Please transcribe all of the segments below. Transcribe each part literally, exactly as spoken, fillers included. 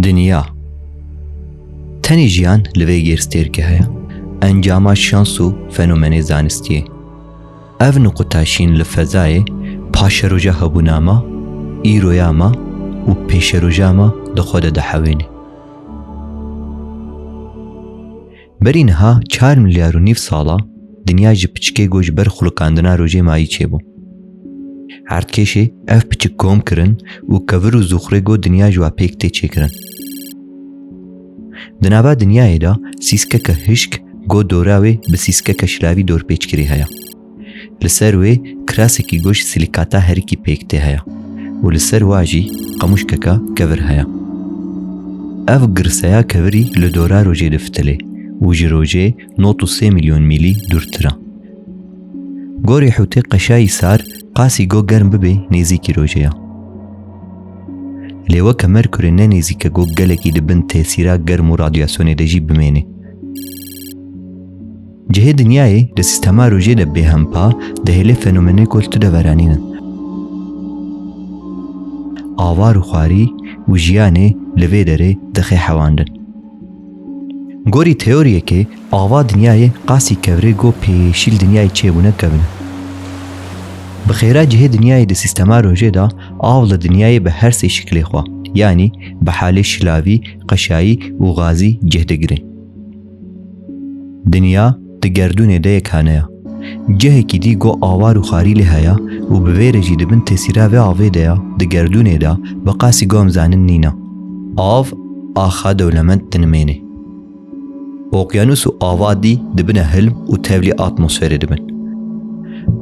Dinya. Tenê jiyan li vê gêrstêrkê heye. Encama şans û fenomenê zanistiyê. Ev nuqutaşîn li fezayê paşeroja hebûna me, îroya me û pêşeroja me di xwe de dihewêne. Berî niha çar milyar û nîv sala dinya ji piçikê go ji ber xulikandina rojê mayî çêbû. Erdkêşê ev piçik kom kirin û kevir û zuxrê go dinya ji wa pêk tê çêkirin. Di nava dinyayê de sîskeke hişk go dora wê bi sîskeke şilavî dorpêçkirî heye. Li ser wê kirasekî go ji silîkata herikî pêk tê heye û li ser wa jî qemûşkeke kevir heye. Ev girseya kevirî li dora rojê difitilê û ji rojê nod û sê milyon mîlî dûrtir e. Gorî hûtê qeşayî sar qasî go germ bibê nêzîkî rojê ye. Lê weke Merkurê ne nêzîke go gelekî di bin tesîra germ û radyasyonê de jî bimênê. Cihê dinyayê di sîstema rojê de bêhempa dihêlê fenomenê ku li tu de veranînin. Avar û xwarî û jiyanê li vê derê dixe hewandin. Gorî teoriyekê ava dinyayê qasî kevirê go pêşî li dinyayê çêbûne kevin e. Bi xêra cihê dinyayê di sîstema rojê de av li dinyayê bi her sê şiklê xwe, yanî bi halê şilavî, qeşayî û gazî cih digire. Dinya di gerdûnê de yekane ye. Cihekî dî go avar û xarî lê heye û bi vê re jî di bin tesîra vê avê de ye, di gerdûnê de bi qasî go em zanin nîne. Av axa dewlemend dinimêne. Oqyanûs û ava dî dibine hilm û tevlî atmosferê dibin.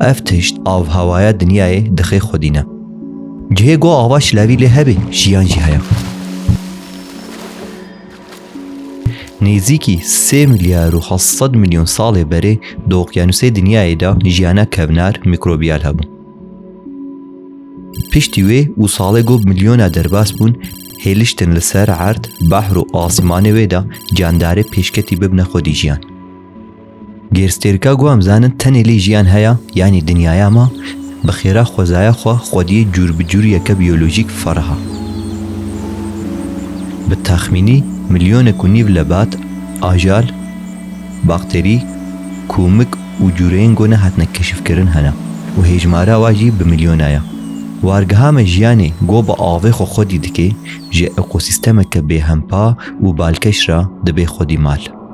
Ev tişt avhewaya dinyayê dixe xwedî ne. Cihê go ava şilavî lê hebe, jiyan jî heye. Nêzîkî sê milyar û heft sed milyon salê berê di oqyanûsê dinyayê de jiyana kevnar, mîkrobiyal, hebû. Piştî wê û salê go milyona derbas bûn, hêliştin li ser erd, behr û asîmanê wê de candarê pêşketî bibine xwedî jiyan. Gêrstêrka ku em zanin tenê lê jiyan heye, yanî dinyaya me, bi xêra xwezaya xwe xwediyê cûr bi cûriyeke biyolojîk fereh e. Bi texmînî milyonek û nîv lebat, ajal, bakterî, kûmik û cûreyên ku nehatine keşifkirin hene û hêjmara wa jî bi milyona ye. Wargeha me jiyanê ku bi avê xwe xwedî dike, ji ekosîstemeke bêhempa û balkêş re dibe xwedî mal.